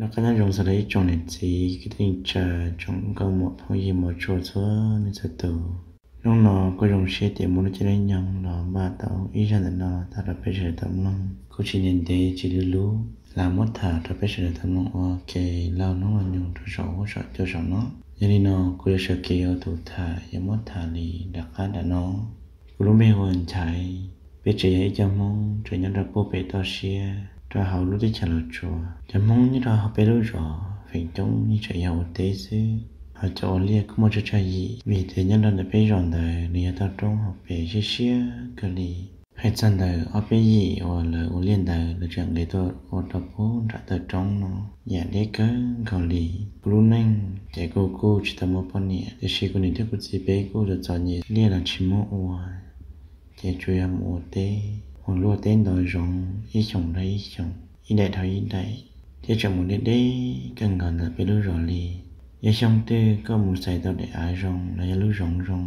Noj qab nyob zoo txog rau ib tsoom niam txiv kwv tij neej tsa, tsoom nkauj muam phooj ywg mos tshua txhua leej txhua tus. Hnub no kuj zoo siab tias muaj lub caij lub nyoog los npaj tau ib zaj ntawm no tham rau peb sawv daws tau mloog. Kuj tsis ntev ntev tsis luv luv los muab tham rau peb sawv daws tau mloog ua ke laug hnub laug nyoog rau saum huab saum cua saum no. Yog li no kuv yuav sawv kev ua tus tham yuav muab tham li nram qab nram no. Kuv lub npe hu ua Nchaiv. Peb tsev yog ib co Hmoob tseem nyob rau puag pem toj siab rau hauv lub teb chaws Los Tsuas. Cov Hmoob nyob rau hauv peb lub zos feem coob yeej tseem yog ua teb xwb, ho cov ua liaj kuj muaj tsawg tsawg yim, vim tias nyob rau ntawm peb zos ntawd nws yog toj roob hauv pes siab siab kawg li. Hais txog ntawm ob peb yim uas lawv ua liaj ntawd lawv tseem nqis tuaj ua rau puag nram taw roob no, yam deb kawg nkaus li. Kuv lub neej ces kuv kuj tsis tau muaj poj niam, tiam sis kuv niam thiab kuv txiv peb kuj txom txom nyem, liaj los tsis muab ua, ces tsuas yog mus ua teb, mus luaj teb ntov zoov ib xyoos dhau ib xyoos, ib daim dhau ib daim, thiab tseem mus deb deb kawg nkaus ntawm peb lub zos li. Yog xyoo twg koj mus xaiv tau daim av zoo los yog lub zoov zoo,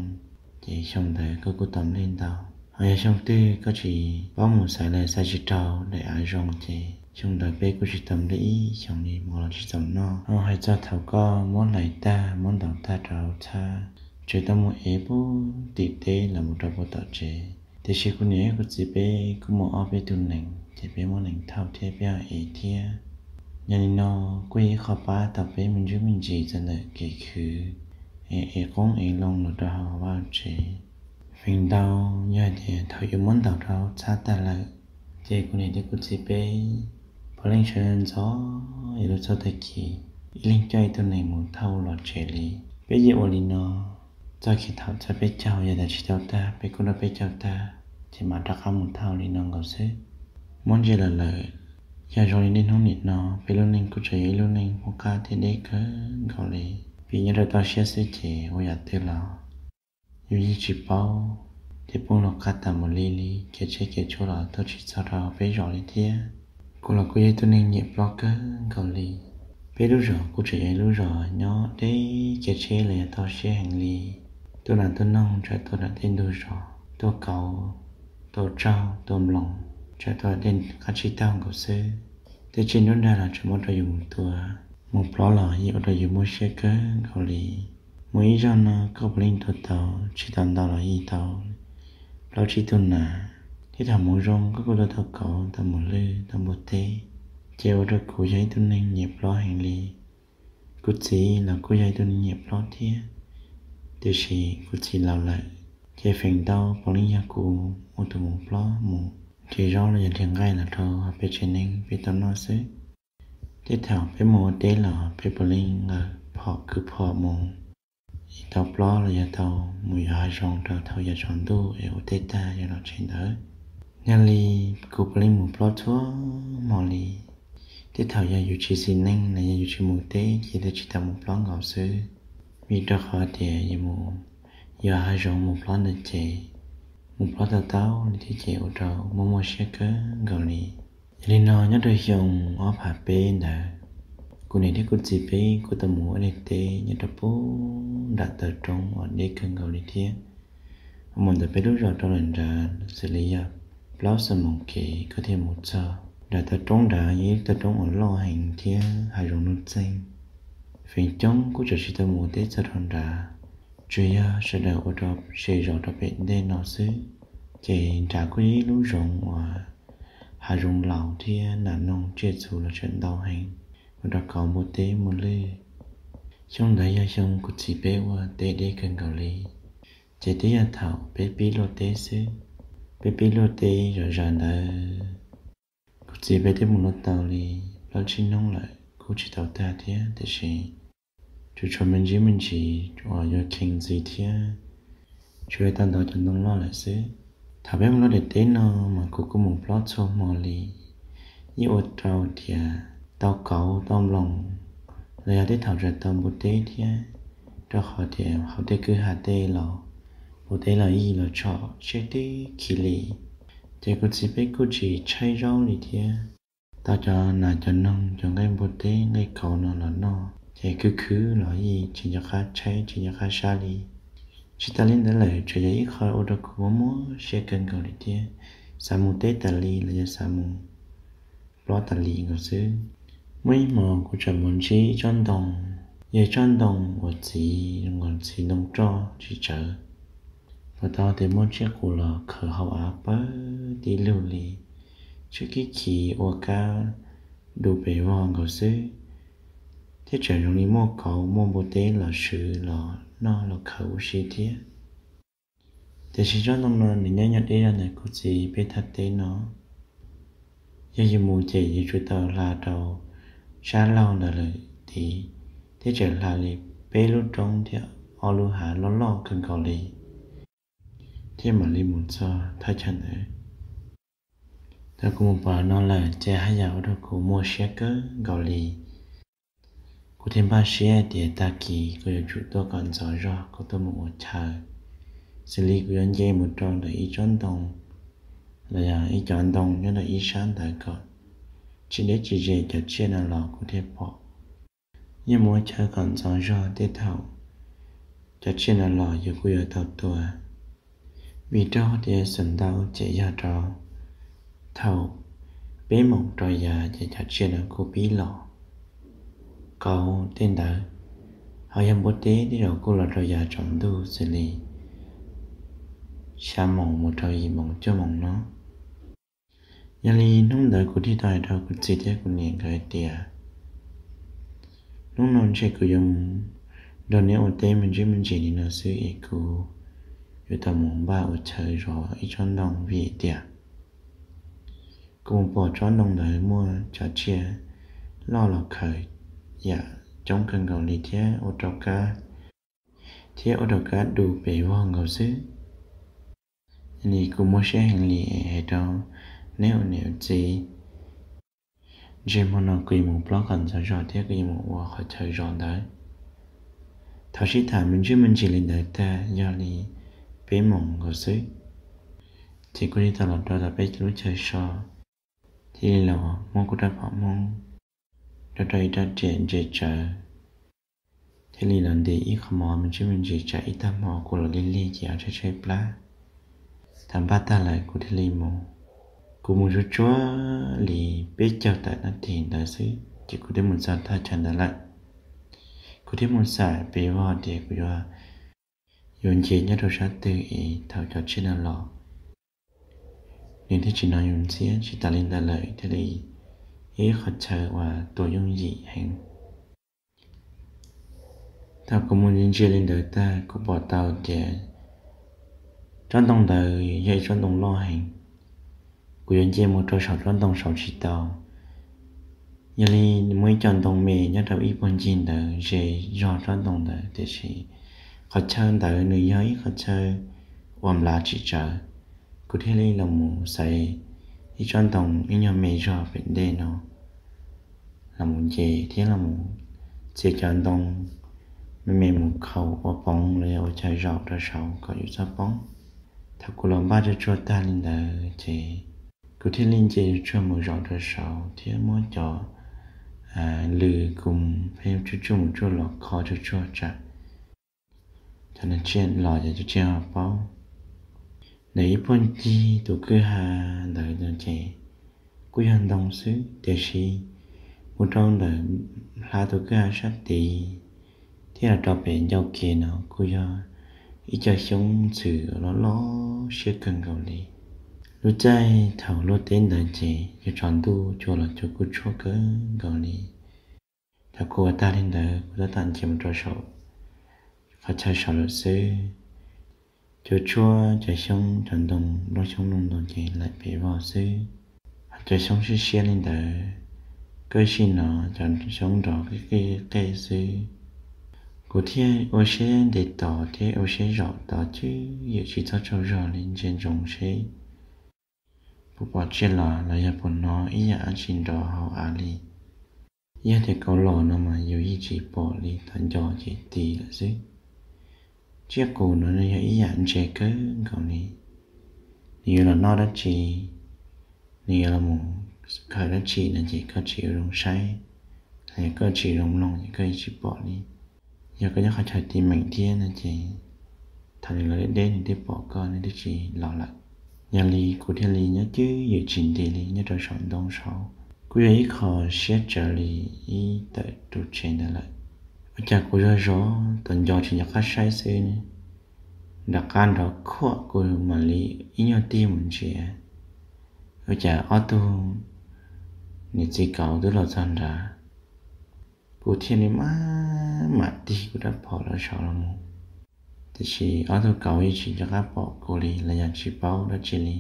ces xyoo ntawd koj kuj tau nplej ntau. Ho yog xyoo twg koj tsis paub mus xaiv los xaiv tsis raug daim av zoo, ces xyoo ntawd peb kuj tsis tau nplej ib xyoos li, mov los tsis txaus noj. Ho hais txog thaum koj muab hlais tag muab ntaus tag rau hauv txhab, tseem tau mus ev puag tim teb los mus rau puag tom tsev. Tiam sis kuv niam thiab kuv txiv peb kuj muaj ob peb tug nees, ces peb muab nees thauj thiab peb ho ev thiab. Yog li no kuj yog ib qho pab tau peb me ntsuj me ntsis txog ntawm kev khwv, ev qoob ev loo los rau hauv vaj tsev. Feem ntau yog tias thaum yuav muab ntaus rau hauv txhab tag lawm, ces kuv niam thiab kuv txiv peb puav leej sawv ntxov ib lub txoj tag kis, ib leeg coj ib tug nees mus thauj los tsev li. Peb yeej ua li no txoj kev thaum txog peb caug, yog tias tsis tau tag peb kuj nrog peb caug tag, ces mam rov qab mus thauj li no nkaus xwb. Muab ntsia los lawm, yog zoo li niaj hnub nim no peb lub neej kuj tseem yog ib lub neej muaj qab thiab deb kawg nkaus li. Vim nyob rau toj siab xwb ces ua yam twg los yus yeej tsis paub, thiab poob los qab tas mus li li, kev tsheb kev tshuaj los tuaj tsis txog rau peb zos li thiab. Kuv los kuj yog ib tug neeg nyiam plob kawg nkaus li. Peb lub zos kuj tseem yog ib lub zos nyob deb kev tsheb los yog toj siab heev li. Tuaj nas tuaj noog tseem tuaj nram tej ntug zos, tuaj kauv, tuaj tsaug, tuaj nploos tseem tuaj tej qab tsib taug nkaus xwb. Tej tsiaj nruab nrag los tseem muab rau yus mus tua. Mus plob los yeej ua rau yus muaj siab kawg nkaus li. Mus ib zaug no koj puav leej tua tau, tsis tau ntau los yeej tau plaub tsib tug nas. Thiab thaum mus zoo koj kuj tua tau kauv, tau mus lwj, tau npua teb. Ces ua rau kuv yog ib tug neeg nyiam plob heev li. Kuv txiv los kuj yog ib tug neeg nyiam plob thiab, tiam sis kuv txiv laus lawm, ces feem ntau puav leej yog kuv ua tus mus plob mus nrhiav zaub los yog nrhiav nqaij los rau peb tsev neeg peb tau noj xwb. Tej thaum peb mus ua teb los peb puav leej nqa phom kwv phom mus es tau plob los yog tau mus yos hav zoov rau thaum yav tsaus ntuj es ua teb tag yog los tsev ntawd. Yog li kuv puav leej mus plob txhua hmo li. Tej thaum yog yus tsis xis neej los yog yus tsis mus teb ces thiaj tsis tau mus plob nkaus xwb. Vim rau qhov tias yus mus yos hav zoov mus plob ntawd ces mus plob tau tau li thiab ces ua rau muaj muaj siab kawg nkaus li. Yog li no nyob rau xyoo ob phav peb ntawd, kuv niam thiab kuv txiv peb kuj tau mus ua liaj teb nyob rau puag nram taw roob uas deb kawg nkaus li thiab. Mus ntawm peb lub zos rau lawm nrad xws li yog plaub xuab moos kev koj thiaj mus txog. Nram taw roob nrad yog ib taw roob uas loj heev thiab hav zoov nuj txeeg. Feem coob kuj tseem tsis tau mus ua teb txog rau nrad, tsuas yog sawv daws ua rau ze zos rau pem ntej no xwb. Ces nrad kuj yog ib lub zoov uas hav zoov laus thiab nas noog tsiaj txhu los tseem ntau heev, ua rau kauv npua teb muaj lwj. Xyoo ntawd yog xyoo kuv txiv peb ua teb deb kawg nkaus li, ces twb yog thaum peb pib luaj teb xwb. Peb pib luaj teb zom zaws ntawd, kuv txiv peb twb mus luaj tau li plaub tsib hnub lawm kuj tsis tau tag thiab, tiam sis tsuas tshuav me ntsis me ntsis uas yuav kheev ntxiv thiab tsuas yog tau ntov cov ntoo loj lawm xwb. Thaum peb mus luaj daim teb no mas kuv kuj mus plob txhua hmo li, yeej ua rau tias tau kauv tau nploos los yog tej thaum tseem tau npua teb thiab, rau qhov tias hauv tej kwj ha tej los npua teb los yig los tshom siab tib khi li. Ces kuv txiv peb kuj tsis tshaib zaub li thiab, tau cov nas cov noog cov nqaij npua teb nqaij kauv no los noj ces khwv khwv los yig tsis nco qab tshaib tsis nco qab sab li. Tsis tas li ntawd lawm tseem yog ib qho ua rau kuv muaj muaj siab kawg nkaus li thiab, xav mus teb tas li los yog xav mus plob tas li nkaus xwb. Muaj ib hmo kuv tseem mus ntsib ib tsob ntoo, yog ib tsob ntoo uas txiv, txiv ntoo roj tsis tsawv. Puas tau tias muaj tsiaj qus los khaws hauv av pawg tib lug li, tsw kib khiv ua kab du pes vog nkaus xwb, thiab tseem zoo li muaj kauv muaj npua teb los swv los noj los khaws ua si thiab. Tiam sis tsob ntoo no nws nyob nyob deb zog ntawm kuv txiv peb thaj teb no. Yog yus mus ces yus tsuas tau hla rau sab laug ntawd lawm tid, thiab tseem hla li peb lub roob thiab ob lub hav loj loj kawg nkaus li, thiab mam li mus txog thaj chaw ntawd. Thaum kuv mus pom no lawm ces haj yam ua rau kuv muaj siab kawg nkaus li. Kuv thiaj npaj siab tias tag kis kuv yuav tsum tuaj kom ntxov zog kuv tuaj mus ua chaw, xws li kuv yuav nce mus rau ntawm ib tsob ntoo los yog ib cov ntoo nyob ntawm ib sab ntawd kom tsis deb tsis ze cov tsiaj no los kuv thiaj pom. Yeej mus ua chaw kom ntxov zog tej thaum cov tsiaj no los yus kuj yuav tau tua. Vim rau tias xeem ntau ces yog rau thaum peb moos rau yav ces cov tsiaj no kuj pib los. Kauv tej ntawd, ho yog npua teb tej zaum kuj los rau yav tsaus ntuj xws li xya moos mus rau yim moos cuaj moos no. Yog li hnub ntawd kuv thiaj tau hais rau kuv txiv thiab kuv niam nkawd hais tias, hnub no ntshe kuv yuav mus nrog neb ua teb me ntsis me ntsis li no xwb es kuv yuav tau mus npaj ua chaw zov ib tsob ntoo vim tias kuv mus pom tsob ntoo ntawd muaj cov tsiaj loj los khaws yam coob kawg nkaus li thiab ua rau kab, thiab ua rau kab du pes vog nkaus xwb. Yog li kuv muaj siab heev li hais rau neb ua niam ua txiv, ntshe hmo no kuv yuav mus plob kom ntxov zog thiab kuv yuav mus ua qhov chaw zov ntawd. Thaum sib tham me ntsis me ntsis li ntawd tag yog li peb moos nkaus xwb, ces kuv thiaj tau los rau tom peb lub chaw so, thiaj li los muab kuv rab phom Hmoob rau rau ib rab riam ntse tsawv, thiaj li los ntim ib qho mov me ntsis me ntsis tsam ib tag hmo kuv los lig lig ces tshaib tshaib plab. Thaum npaj tag lawm kuv thiaj li mus. Kuv mus tsuag tsuag li peb caug tawm nab thim ntawd xwb ces kuv twb mus txog thaj chaw ntawd lawm. Kuv thiaj mus xam pes vog tias kuv yuav, yuav nce nyob rau sab twg es thaum cov tsiaj no los nws thiaj tsis hnov yus ntxhiab. Tsis tas li ntawd lawm thiaj li yog ib qhov chaw uas tua yooj yim heev. Thaum kuv mus ntsia li ntawd tag kuv pom tau tias tsob ntoo ntawd yog ib tsob ntoo loj heev. Kuv yuav nce mus rau saum tsob ntoo saud tsis tau. Yog li muaj ib co ntoo me nyob rau ib puag ncig ntawd ze zog tsob ntoo ntawd tiam sis qhov chaw ntawd nws yog ib qhov chaw uas nplav tsis tsawv. Kuv thiaj li los mus xaiv ib tsob ntoo ib nyuag me zog pem ntej no los mus nce thiab los mus txiav cov ntoo me me mus khaus ua poov los yog ua chaw zaum rau saud kom yus txhob poob. Thaum kuv los npaj tsuag tsuag tag li ntawd ces kuv thiaj li nce tsuag mus zaum rau saud thiab muab cov lws kuv pheej tsuj tsuj mus tsuj los kho tsuag tsuag tsam cov tsiaj los ces cov tsiaj ho paub. Ntawm ib puag ncig tus kwj ha ntawd no ces kuj yog ntoo xwb tiam sis mus rau ntawm hla tus kwj ha sab tid thiab los rau pem ncauj ke no kuj yog ib co xyoob ntxhw loj loj siab kawg nkaus li. Lub caij thaum luaj teb ntawd ces yog tsaus ntuj cua los cua kuj tshuab kawg nkaus li. Thaum kuv ua tag li ntawd kuv tab tom nce mus rau saum qhov chaw saud lawm xwb, cua tshuab cov xyoob cov ntoo, lub xyoob lub ntoo ces laim pes vog xwb. Cov xyoob siab siab li ntawd, koj sim hnov cov xyoob nrov qej qej xwb. Kuv thiaj ua siab ntes tos thiab ua siab zaum tos cwb yam tsis txhob tsaug zog li ntsia ntsoov seb puas pom tsiaj los los yog puas hnov ib yam dab tsi nrov hauv av li. Yog tias kauv los no mas yus yeej tsis pom li, tos nco ces ti lawm xwb. Tsiaj qus no nws yog ib yam ntse kawg nkaus li. Nws yuav los noj dab tsi, nws yuav los mus khaws dab tsi no ces koj tsis ua zoo saib, los yog koj tsis zoo mloog ces koj yeej tsis pom li. Yog koj nyob qhov chaw ti meem thiab no ces thaum nws los deb deb nws twb pom koj, nws twb tsis los lawm. Yog li kuv thiaj li nyob cwb yam tsis nti li nyob rau saum ntoo saud. Kuj yog ib qho siab tsawv li ib tawm ru tsev ntawd lawm. Ua cas kuv zog zog tom nco tsis nco qab saib xwb, nram qab nrov khuam kuv mam li ib nyuag tig mus ntsia, ua cas ob tug niam txiv kauv twb los txog nrad. Kuv thiaj li maj mam tig kuv rab phom rau saud los mus, tiam sis ob tug kauv yeej tsis nco qab pom kuv li los yog tsis paub dab tsi li.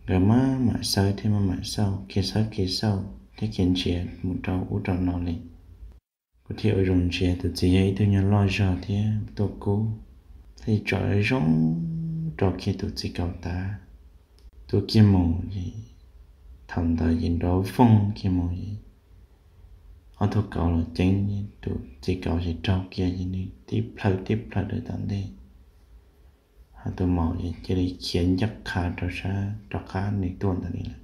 Nkawd maj mam xawb thiab maj mam xauj, kev xawb kev xauj thiab kev ntsia mus rau ub rau no li. Kuv thiaj ua zoo ntsia tus txiv yog ib tug nyuag loj zog thiab tuaj kub, thiaj tsom zoo rau kiag tus txiv kauv tav. Tuaj kiag mus ces thaum ntawd ces nrov voog kiag mus, ob tug kauv los ceeb, tus txiv kauv ces raug kiag ces nws tib plhaw tib plhaw rau tom ntej, ho tus maum ces cia li khiav ncaj qha rau sab rov qab nws tuaj ntawd li lawm.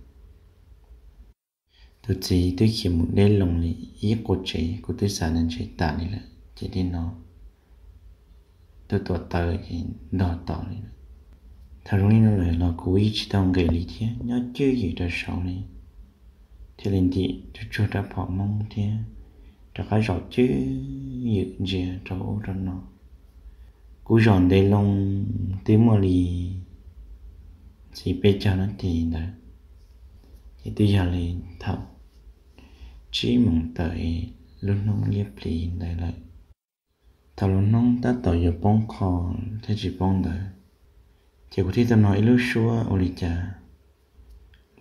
Tus txiv twb khiav mus deb loo li ib qua tsev, kuv twb xav tias ntshe tas li lawm ces thiaj no tuaj tua taw ces ntog tod li lawm. Thaum zoo li no lawm los kuv yeej tsis tau nqis li thiab, nyob cwj ywm rau saud li, thiaj li ntim tsuag tsuag rab phom Hmoob thiab rov qab zaum cwj ywm ntsia rau ub rau no. Kuv zaum ntev loo twb muaj li ntxiv peb caug nab tis ntawd, ces twb yog li thaum tsib moos tawm lub hnub liab pliv ntawd lawm. Thaum lub hnub tab tom yuav poob qho thiab tsis poob ntawd, ces kuv thiaj tau hnov ib lub suab ua li cas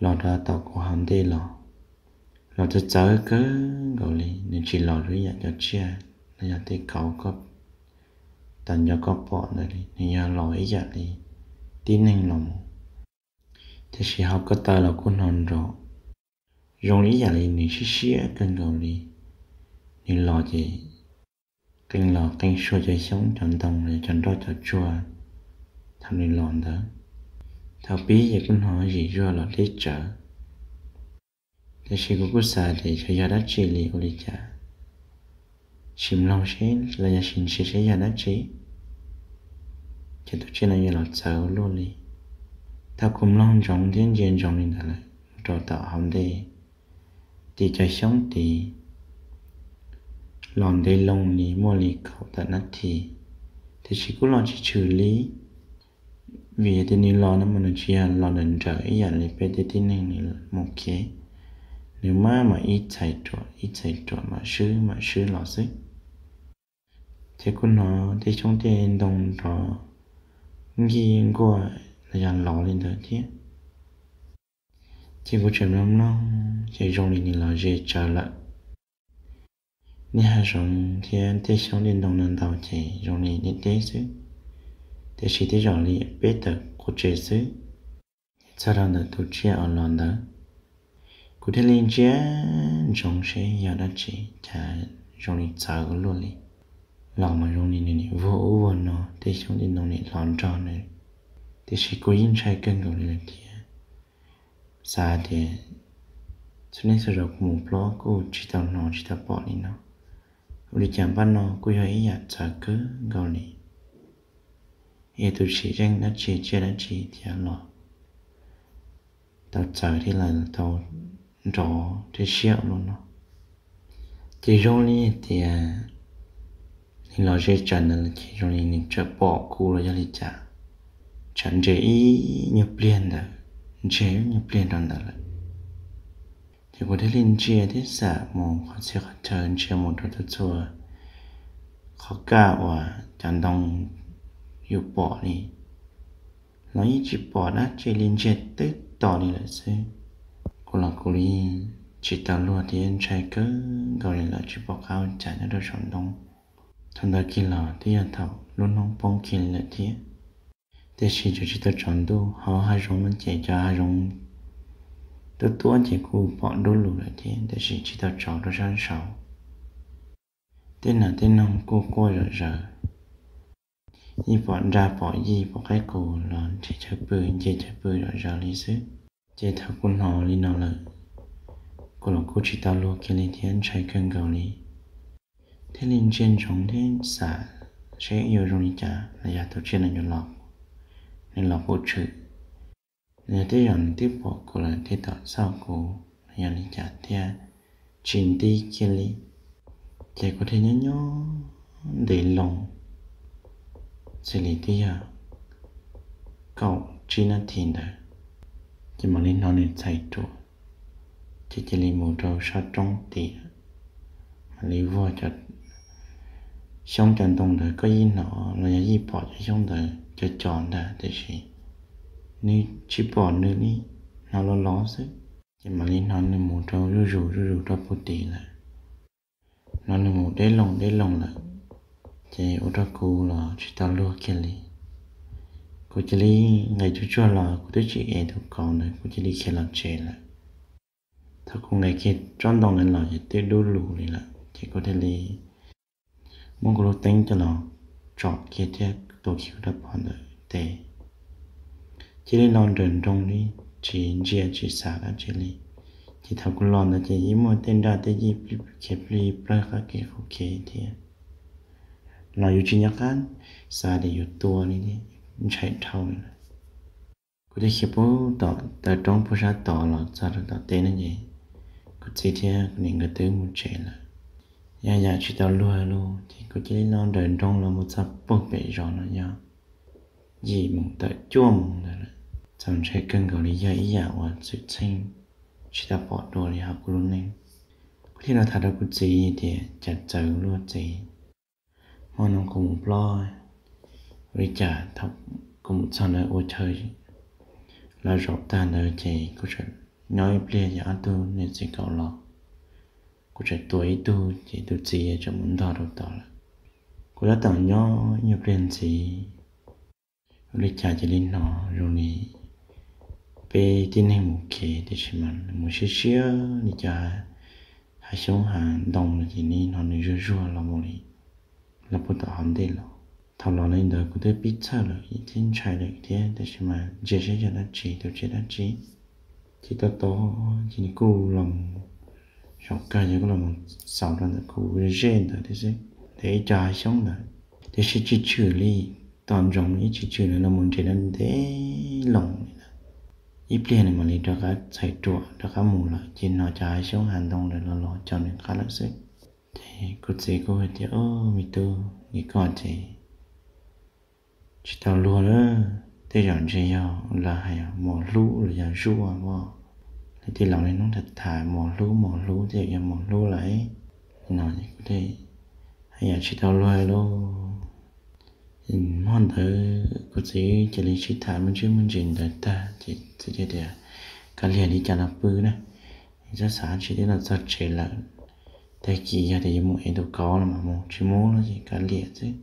los rau tom kuv hauv ntej los, los txawv txawv kawg nkaus li. Nws tsis los zoo ib yam cov tsiaj los yog tej kauv koj tam nco koj pom ntawd li, nws yog los ib yam li tib neeg los mus, tiam sis hauv ko taw los kuj hnov nrov zoo li ib yam li nws siab siab kawg nkaus li. Nws los ces qee los qee sua cov xyoob cov ntoo los yog cov nroj cov tsuag thaum nws los ntawd. Thaum pib ces kuj hnov zim zuag los deb tsawv, tiam sis kuv kuj xav tias xyov yog dab tsi li ua li cas, sim mloog seb los yog sim ntsia seb yog dab tsi, ces tus tsiaj no yuav los txawv ua luaj li. Thaum kuv mloog ntsoov thiab ntsia ntsoov li ntawd lawm, mus rau tom hauv ntej tim cov xyoob tid los ntev loo li muaj li kaum tawm nab thi, tiam sis kuj los tsis tshwm li. Vim tias nws los no mas nws tsis yog los nrawm nrawm ib yam li peb tej tib neeg nws mus kev, nws maj mam ib txhais ruam ib txhais ruam mam swb mam swb los xwb. Ces kuj hnov tej xyoob tej ntoo nrov nkij nkuaj los yog lov li ntawd thiab. Ces kuv tseem mloog mloog ces zoo li nws los ze tsawv lawm. Niaj hav zoov thiab tej xyoob tej ntoo no ntau ces zoo li deb deb xwb, tiam sis tej zaum li peb tawm qua tsev xwb, txog rau ntawm tus tsiaj uas los ntawd. Kuv thiaj li ntsia ntsoov seb yog dab tsi cas zoo li txawv ua luaj li. Los mas zoo li nws nim vuag ub vuag no, tej xyoob tej ntoo nim hlob nrog nws, tiam sis kuv yeej ntshai kawg nkaus li lawm thiab. Xav tias txhua niaj txhua zaus kuv mus plob kuj tsis tau hnov tsis tau pom li no. Ua li cas npaj no kuj yog ib yam txawv kawg nkaus li, yog tus tsis zeej dab tsi tsiaj dab tsi thiab los tau txawv thiab los tau nrov thiab siab ua luaj no. Ces zoo li tias nws los ze tsawv ntawd lawm ces zoo li nws txawm pom kuv los yog li cas, tsam ntshe ib nyuag pliag ntawd, ntshe ib nyuag pliag rau ntawd lawm. Ces kuv thiaj li ntsia thiab xam mus qhov txhia qhov chaw, ntsia mus rau txhua txhua qhov kaj uas cov ntoo yus pom li los yeej tsis pom dab tsi li, ntsia twb to li lawm xwb. Kuv los kuv li tsis tau luag thiab ntshai kawg nkaus li lawm tsis pom qab ua cas nyob rau saum ntoo. Thaum ntawd kiag los twb yog thaum lub hnub poob kiag li lawm thiab, tiam sis tseem tsis tau tsaus ntuj. Hauv hav zoov no ces cov hav zoov tuab tuab ces kuj pom dub lug lawm thiab, tiam sis tsis tau tsaus rau sab saud. Tej nas tej noog kuj quaj zom zaws, yeej pom nra pom yij pom qaib qus los nrhiav chaw pw nce chaw pw zom zaws li xwb. Ces thaum kuv hnov li no lawm, kuv los kuj tsis tau luag kiag li thiab ntshai kawg nkaus li, thiaj li ntsia ntsoov thiab xam seb yuav zoo li cas los yog tus tsiaj no yuav los, nws los puas tshwm, los yog tej zaum nws twb pom kuv lawm thiab tom xauj kuv, yog li cas thiaj tsis ntib kiag li. Ces kuv thiaj nyob nyob ntev loo, xws li twb yog kaum tsib nab thi ntawd, ces mam li hnov nws txhais ruam, ces cia li mus rau sab roob tid, mam li vog cov xyoob cov ntoo ntawd. Koj yeej hnov los yog yeej pom cov xyoob ntawd cov cov ntag, tiam sis nws tsis pom nws li, hnov los los xwb. Ces mam li hnov nws mus rau zuj zus zuj zus rau puag tid lawm, hnov nws mus deb loo deb loo lawm, ces ua rau kuv los tsis tau luag kiag li. Kuv cia li nqes tsuag tsuag los kuv twb tsis ev tus kauv ntawd, kuv cia li khiav los tsev lawm. Thaum kuv nqes kiag tsob ntoo ntawd los ces twb dub lug li lawm, ces kuv thiaj li muab kuv lub teeb coj los tsom kiag thiab tua kiag kuv rab phom ntawm tes, cia li los nrawm nroos li, tsis ntsia tsis xav dab tsi li. Ces thaum kuv los ntawd ces yeej muaj tej nraj tej yij khiav plig plawg qab kev qub kev thiab, los yus tsis nco qab xav tias yuav tua li thiab, ntshai dhau li lawm. Kuv thiaj khiav puag tom taw roob puag sab tod los txog rau tom teb no ces kuv txiv thiab kuv niam nkawd twb mus tsev lawm. Yog yam tsis tau luag lauj, ces kuv cia li los nrawm nroos los mus txog puag pem zos no yog yim moos tawm cuaj moos ntawd lawm. Txaus ntshai kawg nkaus li, yog ib yam uas xwm txheej tsis tau pom dua li hauv kuv lub neej. Kuv thiaj los tham rau kuv txiv tias cas txawv luaj txiv, hmo no kuv mus plob li cas, thaum kuv mus txog ntawd ua chaw los zaum tag ntawd ces kuv tseem nyob ib pliag ces ob tug niam txiv kaum los, kuv tseem tua ib tug ces tus txiv tseem mus ntog rau tod lawm. Kuv tab tom nyob ib nyuag pliag ntxiv, ua li cas cia li hnov zoo li peb tib neeg mus kev, tiam sis mas mus siab siab li cov hav xyoob hav ntoo no ces hnov nws zuag zuag los mus li, los puag tom hauv ntej los. Thaum los li ntawd kuv twb pib txhawj lawm thiab ntshai lawm thiab, tiam sis mas ntsia saib yog dab tsi, tus tsiaj dab tsi. Ces tau tau ces nws kuj los mus, zaum kawg ces kuj los mus xaus rau ntawm kuv zej ntawd thiab xwb, ntawm ib co hav xyoob ntawd. Tiam sis tsis tshwm li, tom ntsoov ib tsis tshwm li, los mus nres ntev loo li lawm. Ib pliag nws mam li rov qab txhais ruam rov qab mus lawm, ces hnov cov hav xyoob hav ntoo ntawd los los caum nws qab lawm xwb. Ces kuv txiv kuj hais tias, Au, me tub, es koj ces tsis tau luag lawm, tej zaum ntshe yog lawv hais mos hlub los yog zuaj os. Lawv tej laus niaj hnub tham tham mos hlub mos hlub, tej zaum yog mos hlub lawm no. Kuv thiaj hais tias tsis tau luag lauj. Hmo ntawd kuv txiv cia li sib tham me ntsis me ntsis ntawd tag ces txiv thiaj tias, Kav liam li cas los pw na, txhob xav tsis tib no txog tsev lawm. Tag kis yog tias yuav mus ev tus kauv los mas mus, tsis mus los ces kav liam xwb.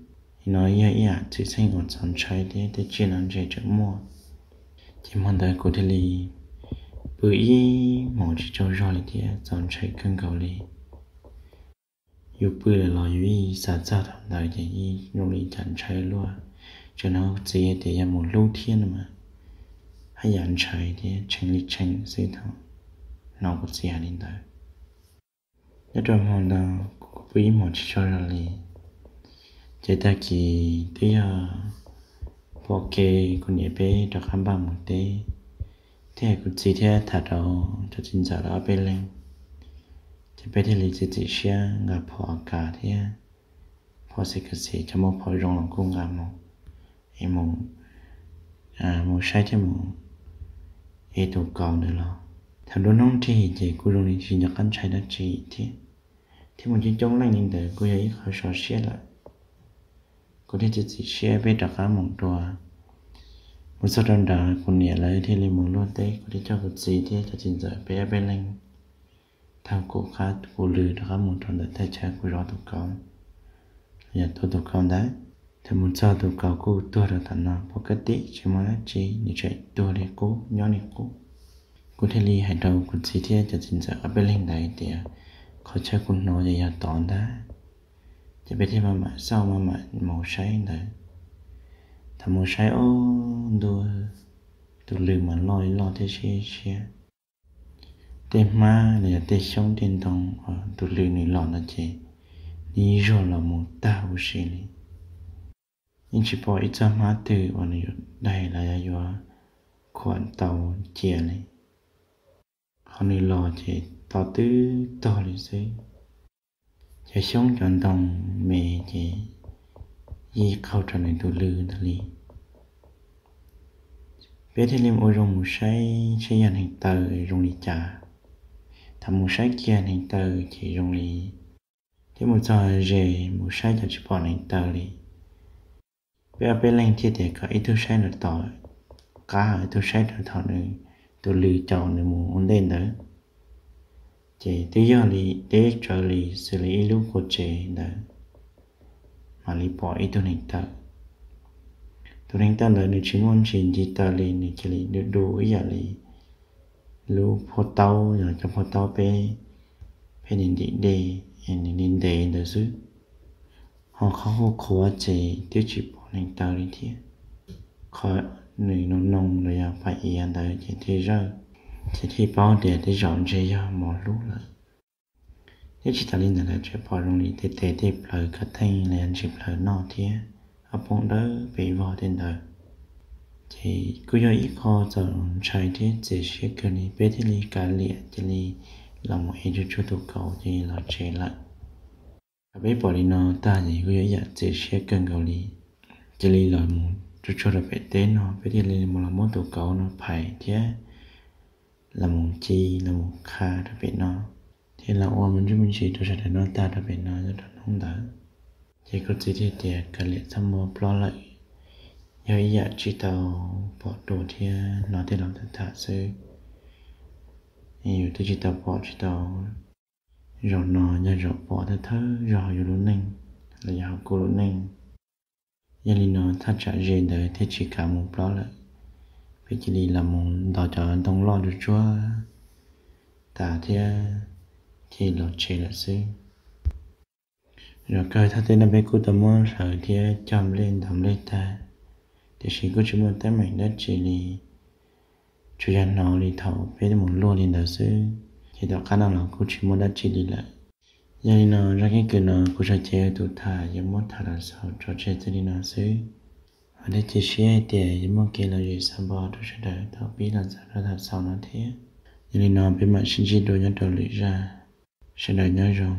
No yog ib yam xwm txheej uas txaus ntshai thiab tej tsiaj no ntshe tseem muaj. Ces hmo ntawd kuv thiaj li pw ib hmos tsis tsaug zog li thiab txaus ntshai kawg nkaus li. Yus pw lawm los yus yeej xav txog thaum ntawd ces yeej zoo li cas ntshai luaj. Tseem hnov kuv txiv tias yog mus hlub thiab no mas haj yam ntshai thiab tshee li tshee xwb thaum hnov kuv txiv hais li ntawd. Nyob rau hmo ntawd kuv pw ib hmos tsis tsaug zog li. Ces tag kis twb yog pom kev kuv niam peb rov qab npaj mus teb, thiab kuv txiv thiab tham rau cov txiv ntxawm lawv ob peb leeg, ces peb thiaj li txiav txim siab nqa phom a kas thiab phom xes kas xes, cov muaj phom zoo los kuj nqa mus, es mus, mus saib thiab mus ev tus kauv ntawd los. Thaum nruab hnub nrig ces kuj zoo li tsis nco qab ntshai dab tsi thiab, thiab mus coob coob leej li ntawd kuj yog ib qho sov siab lawm. Kuv thiaj txiav txim siab peb rov qab mus dua. Mus txog rau nrad kuv niam lawv thiaj li mus luaj teb, kuv thiaj coj kuv txiv thiab cov txiv ntxawm peb ob peb leeg taug kuv qab kuv lw rov qab mus rau ntawm thaj chaw kuv zov tus kauv, yog tua tus kauv ntawd. Thaum mus txog tus kauv kuj tuag rau tom no pov kab tib tsis muaj dab tsi, nws tseem tuag li qub nyob li qub. Kuv thiaj li hais rau kuv txiv thiab cov txiv ntxawm ob peb leeg ntawd tias, Qhov chaw kuv hnov ces yog tod ntag. Ces peb thiaj maj mam xauj maj mam mus saib ntawd. Thaum mus saib, ob, ntuj, tus lw mas loj li loj thiab siab siab. Tej hmab los yog tej xyoob tej ntoo uas tus lw nws los no ces nws zuag los mus tag huv si li. Yeej tsis pom ib txoj hmab twg uas nws yuav daig los yog yuav khuam tau cia li. Qhov Qhov nws los ces to twb tog li xwb. Cov xyoob cov ntoo me ces yij qaug rau nws tus lw ntag li. Peb thiaj li ua zoo mus saib saib yog neeg taw zoo li cas. Thaum mus saib kiag neeg taw ces zoo li, thiab mus txog ze mus saib ces tsis pom neeg taw li. Peb ob peb leeg thiaj tias kom ib tug saib rau tom qab, ib tug saib rau thaum nws tus lw caum nws mus ua ntej ntawd. Ces twb yog li deb tsawv li xws li ib lub qua tsev ntawd, mam li pom ib tug neeg taw. Tus neeg taw ntawd nws tsis muaj ntsis ntiv taw li, nws cia li du du ib yam li lub phua taub, yog cov phua taub peb, peb nws ntim dej, nws ntiv ntev ntawd xwb. Ho qhov huv qhuav ces twb tsis pom neeg taw li thiab. Qhov nws noo noo los yog pam iav ntawd ces thiaj zawj, ces thiaj paub tias tej zaum ntshe yog mos hlub lawm. Thiab tsis tas li ntawd lawm, tseem pom zoo li tej tes tej plawv kav theej los yog ntsis plawv noj thiab ob poob dawb pes vog tej ntawd. Ces kuj yog ib qho txaus ntshai thiab txias siab kawg li, peb thiaj li kav liam cia li los mus ev tsuag tsuag tus kauv cia li los tsev lawm. Thaum peb pom li no tag ces kuj yog ib yam txias siab kawg nkaus li, cia li los mus tsuag tsuag rau pem teb no, peb thiaj li mus los muab tus kauv no phais thiab los mus ci los mus qha rau pem no, thiab los ua me ntsis me ntsis rau sawv daws noj tag rau pem no nyob rau hnub ntawd. Ces kuv txiv thiaj tias kav liam txhob muab plob lawm, yog ib yam tsis tau pom dua thiab hnov tej laus tham tham xwb. Yus twb tsis tau pom tsis tau, zaum no yog zaum pom thawj thawj zaug hauv yus lub neej los yog hauv kuv lub neej. Yog li no thaj tsam ze ntawd thiaj tsis kav mus plob lawm, peb cia li los mus ntaus cov ntoo loj tsuag tsuag tas thiab cia li los tsev lawm xwb. Zov kawg thaj teb no peb kuj tau muab hlawv thiab cog nplej ntaus nplej tag, tiam sis kuj tsis muaj teeb meem dab tsi li, tsuas yog hnov li thaum peb mus luaj li ntawd xwb, ces tom qab no los kuj tsis muaj dab tsi li lawm. Yog li no zaj keeb kwm no kuv sau cev tus tham yuav muab tham los xaus tso tseg txij li no xwb. Vam thiab cia siab hais tias yuav muaj kev lom zem xav npo rau sawv daws thaum pib los txog rau thaum xaus no thiab. Yog li no peb mam sib ntsib dua nyob rau lwm zaj. Sawv daws nyob zoo.